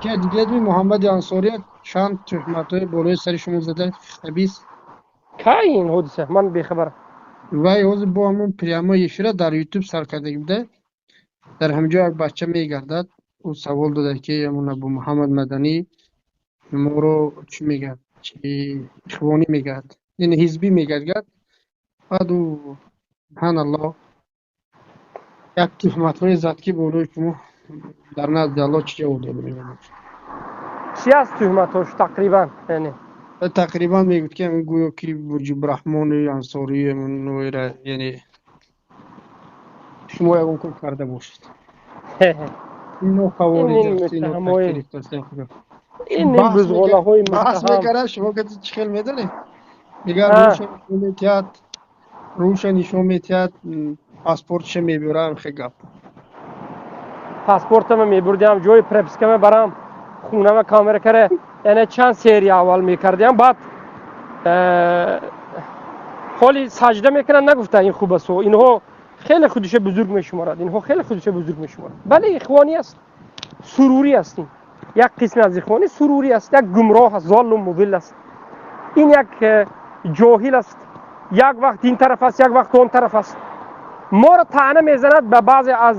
Ки дидед, Муҳаммади Ансория чанд туҳматҳои болои сари шумо зада, хабис. Кай ин ҳодиса? Ман бехабарам. Вай ҳозир бо ҳамон прямой эфира дар Ютуб сар кардаги буда. Дар ҳамҷо як бача мегардад, ӯ савол дода, ки ҳамон Абу Муҳаммад Маданӣ моро чӣ мегӯяд, чи ихвонӣ мегӯяд, яъне ҳизбӣ мегӯяд гап. Баъд ӯ, субҳаналлоҳ, як туҳматҳое зад, ки болои шумо дар назди Аллоҳ чӣ ҷавоб дода мебошад? Чӣ аст туҳматҳош тақрибан, яъне? Тақрибан мегӯяд, ки ҳамин гӯё ки Муҷибраҳмони Ансорӣ ҳамонра, яъне шумо ягон кор карда бошед. Ино хавориҷ аст, ино такфирист. Ин бузғолаҳои баҳс мекард. Шумо ки чӣ хел медонед, дигар рӯша нишон метиҳад, рӯша нишон метиҳад, паспортша мебарам, хе гап. Паспортама мебурдиам, ҷои пропискама барам, хунама камера кара, яъне чанд серия аввал мекардиам, баъд ҳоли саҷда мекунанд, нагуфта ин хуб аст. Инҳо хеле худиша бузург мешуморад, инҳо хеле худиша бузург мешуморад. Бале, ихвонӣ аст, сурурӣ аст. Ин як қисми аз ихвонӣ сурурӣ аст, як гумроҳ аст, золлу музилл аст. Ин як ҷоҳил аст, як вақт ин тараф аст, як вақт он тараф аст. Моро таъна мезанад ба баъзе аз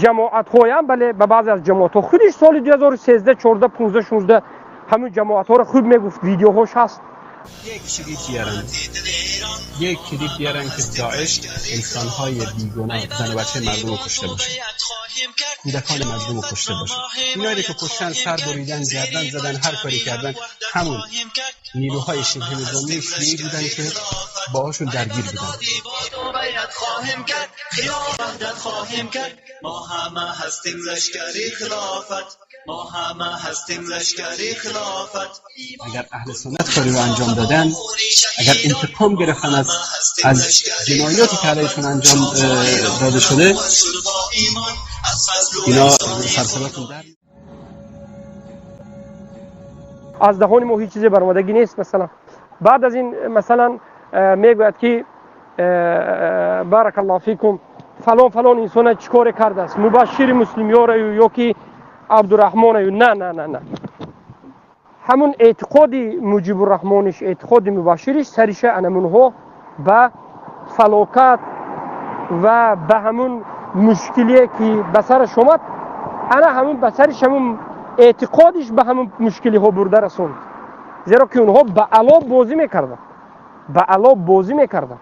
ҷамоатҳоям. Бале, ба баъзе аз ҷамоатҳо. Худиш соли 2013, 14, 15, 16 ҳамин ҷамоатҳоро хуб мегуфт, видеоҳош ҳаст. یک کلیپ بیارن، یک کلیپ بیارن که داعش انسانهای بیگناه، زن و بچه مردم رو کشته باشه، کودکان مظلوم رو کشته باشه. اینایی که کشتن، سر بریدن، گردن زدن، هر کاری کردن، همون نیروهای شبه نظامی شیعی بودن که باهاشون درگیر بودن. ما همه هستیم لشکری خلافت، ما همه هستیم لشکری خلافت. اگر اهل سنت کاری رو انجام دادن، اگر انتقام گرفتن از جنایاتی که علیشون انجام داده شده، اینا سرسراتون در Аз даҳони мо ҳеҷ чизе баромадагӣ нест. Масалан, баъд аз ин, масалан, мегӯяд, ки баракаллоҳу фикум, фалон фалон инсона чӣ коре кардааст, мубашшири муслимёраю ё ки Абдураҳмонаю. На, на, на, на, ҳамун эътиқоди Муҷибурраҳмониш, эътиқоди мубашшириш сариша анамунҳо ба фалокат ва ба ҳамун мушкилие, ки ба сараш омад, ана ҳамун ба сариш ҳамун эътиқодиш ба ҳамун мушкилиҳо бурда расонд, зеро ки онҳо ба ало бозӣ мекарданд, ба ало бозӣ мекарданд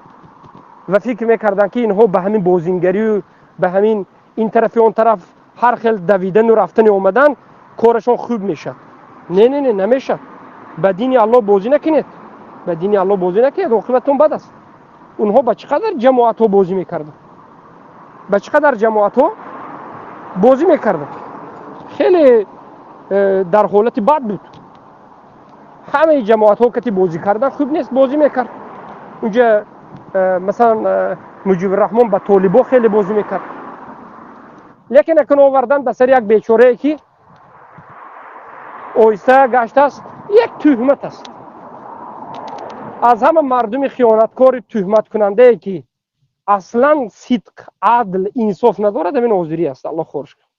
ва фикр мекарданд, ки инҳо ба ҳамин бозингарию ба ҳамин ин тарафи он тараф ҳар хел давидану рафтани омадан корашон хуб мешавад. Не, не, не, намешавад. Ба дини Аллоҳ бозӣ накунед, ба дини Аллоҳ бозӣ накунед, оқибатон бад аст. Онҳо ба чӣ қадар ҷамоатҳо бозӣ мекарданд, ба чӣ қадар ҷамоатҳо бозӣ мекарданд. Хеле дар ҳолати бад буд. Ҳамаи ҷамоатҳо кати бозӣ кардан хуб нест, бозӣ мекард. Унҷа масалан Муҷибурраҳмон ба толибо хеле бозӣ мекард, лекин акун овардан ба сари як бечорае, ки оҳиста гаштааст, як туҳмат аст. Аз ҳама мардуми хиёнаткори, туҳматкунандае, ки аслан сидқ, адл, инсоф надорад, ҳамин озирӣ аст. Аллоҳ хорш кунад.